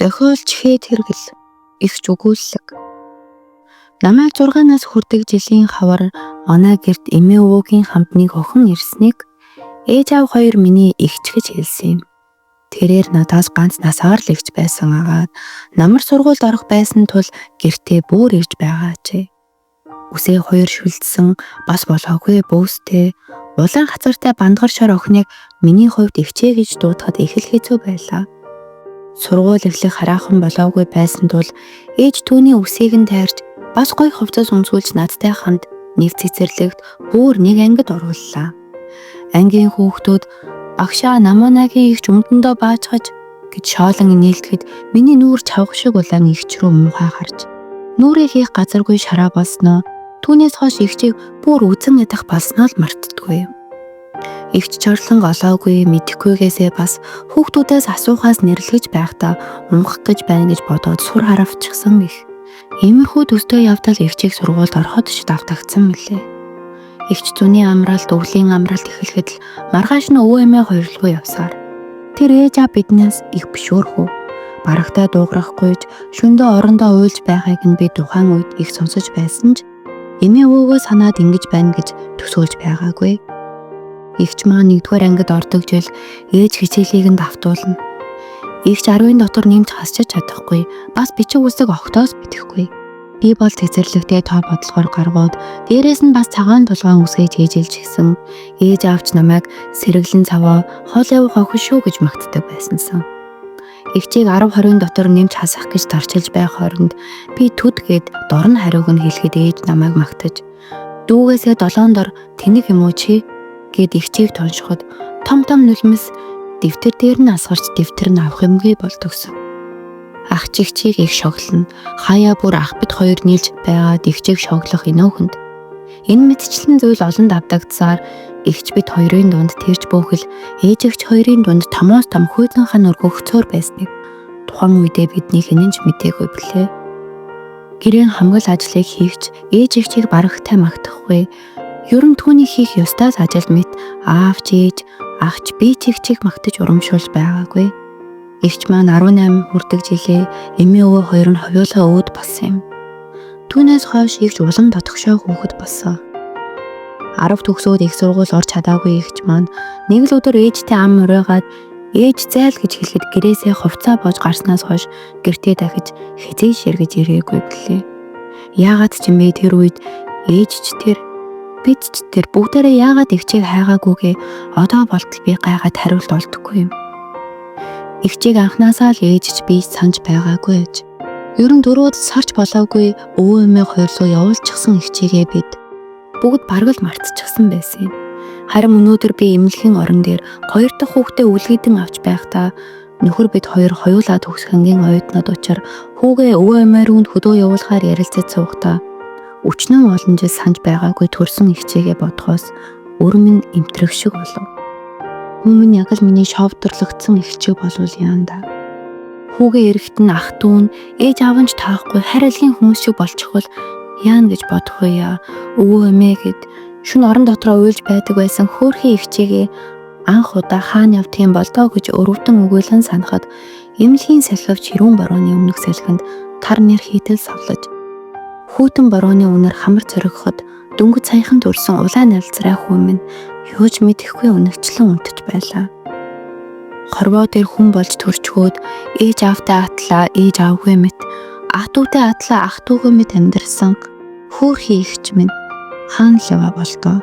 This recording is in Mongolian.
Зохиолч Хет Хэргэл, эгч өгүүллэг. Намайг 6 нас хүрдэг жилийн хавар манай гэрт эмээ өвөөгийн хамт нэг охин ирснийг ээж аав хоёр миний эгч гэж хэлсэн юм. Тэрээр надаас ганц насаар л эгч байсан агаад намар сургуульд орох байсан тул гэртээ бүр ирж байгаачээ. Үсээ хоёр шүлдсэн бас болоогүй бөөстэй улаан хацартай бандгар шор охиныг миний хувьд эгчээ гэж дуудахад их л хэцүү байлаа. Сургууль эхлэх хараахан болоогүй байсан тул ээж түүний үсийг нь тайрч бас гоё хувцас өмсүүлж надтай хамт нэг цэцэрлэгт бүр нэг ангид орууллаа. Ангийн хүүхдүүд багшаа намуунагийн эгч өмдөндөө баачгаж гэж шоолон инээлдэхэд миний нүүр чавга шиг улаан эгч рүү муухай харж нүрээ хийх газаргүй шараа болсноо түүнээс хойш эгчийг бүр үзэн ядах болсноо л мартдаггүй. Эгч чорлон олоогүй мэдэхгүйгээсээ бас хүүхдүүдээс асуухаас нэрлэж байхдаа унгах гэж байна гэж бодоод сур харавчихсан гэх. Иймэрхүү төстэй явдал эгчийг сургуульд ороход ч давтагдсан мөлий. Эгч зуны амралт, өвлийн амралт эхлэхэд л маргааш нь өвөө эмээ хоёрлогоо явсаар. Тэр ээж аав биднээс их бишөөрхөө. Барагтай дуугарахгүйж шөндөө орондоо уйлж байгааг нь би тухайн үед их сонсож байсан ч эмээ өвөөгөө санаад ингэж байна гэж төсөөлж байгаагүй. Эгч маань нэгдүгээр ангид ордог жил ээж хичээлийг нь давтуулна. Эгч 10-ын дотор нэмж хасчиж чадахгүй, бас бичиг үсэг огтоос мэдэхгүй. Би бол цэцэрлэгтээ тоо бодлогоор гаргууд, дээрээс нь бас цагаан тулгаан үсгэж хийжилж гисэн. Ээж аавч намайг сэргэлэн цаваа хол явах охин шүү гэж магтдаг байсансан. Эгчийг 10 20-ын дотор нэмж хасах гэж тарчилж байх хооронд би түд гээд дорн хариуг нь хэлэхэд ээж намайг магтаж дүүгээсээ долоон дор тэнэг юм уу чи гээд эгчийг тоншоход том том нулимс дэвтэр дээр нь асгарч дэвтэр нь авах юмгүй болдогсон. Ах чигчийг их шоглоно. Хаяа бүр ах бит хоёр нийлж байгаад эгчийг шоглох энөөхөнд. Энэ мэтчлэн зүйл олон давтагдсаар эгч бит хоёрын дунд тэрч бөөхөл ээж эгч хоёрын дунд томоос том хүйзэн хан өргөгцөөр байсныг тухайн үедээ бидний хэн ч мдээгүй билээ. Гэрийн хамгал ажлыг хийгч ээж эгчийг барагтай магтахгүй. Ер нь түүний хийх ёстой ажил мэт аав ч ээж ах ч би ч эгчийг магтаж урамшуулж байгаагүй. Эгч маань 18 хүрдэг жилээ эмээ өвөө хоёр нь хувиулаа өвд болсон юм. Түүнээс хойш эгч улам дотгошоо хүүхэд болсон. 10 төгсөөд их сургууль орч чадаагүй эгч маань нэг л өдөр ээжтэй ам урайгаад ээж зайл гэж хэлэхэд гэрээсээ хувцаа боож гарснаас хойш гэртээ дахиж хэзээ ширгэж ирээгүй билээ. Яагаад ч юм бэ тэр үед ээж ч тэр бид ч тэр бүгдээрээ яагаад эгчийг хайгаагүйгээ одоо болтол би гайхаад хариулт олдохгүй юм. Эгчийг анхнаасаа л ээж ч би санаж байгаагүй аж. Ер нь дөрүүд сарч болоогүй өвөө эмээ хоёрлоо явуулчихсан эгчийгээ бид бүгд бараг л мартчихсан байсан юм. Харин өнөөдөр би эмнэлгийн орон дээр хоёр дахь хүүхдээ үлгэдэн авч байхдаа нөхөр бид хоёр хоёулаа төгсгөнгийн оюутнууд учир хүүгээ өвөө эмээ рүү хөдөө явуулахаар ярилцаж суухдаа өчнөн олон жил санаж байгаагүй төрсөн эгчийгээ бодхоос өр минь эмтрэх шиг болов. Хүү минь яг л миний шовдорлогдсон эгчийг болвол яана да. Хүүгээ эрэхт нь ах дүү нь ээж аав нь ч таахгүй харь альгийн хүмүүс шиг болчихвол яана гэж бодох вэ яа. Өвөө эмээ гэд шүн орон дотроо уйлж байдаг байсан хөөрхий эгчийгээ анх удаа хаана явдгийн болдоо гэж өрөвдөн өгөөлэн санахад эмнэлгийн салхивч хэрүүн борооны өмнөх салхинд тар нэр хийтэл савлаж хүйтэн борооны үнэр хамар цоригход дөнгөж саяхан төрсөн улаан налзраа хүү минь юу ч мэдэхгүй өнөгчлөн унтаж байлаа. Хорвоо дээр хүн болж төрчхөөд ээж аавтай атлаа ээж аавгүй мэт ах дүүтэй атлаа ах дүүгүй мэт амьдарсан хөөрхий эгч минь хаана л яваа болдоо.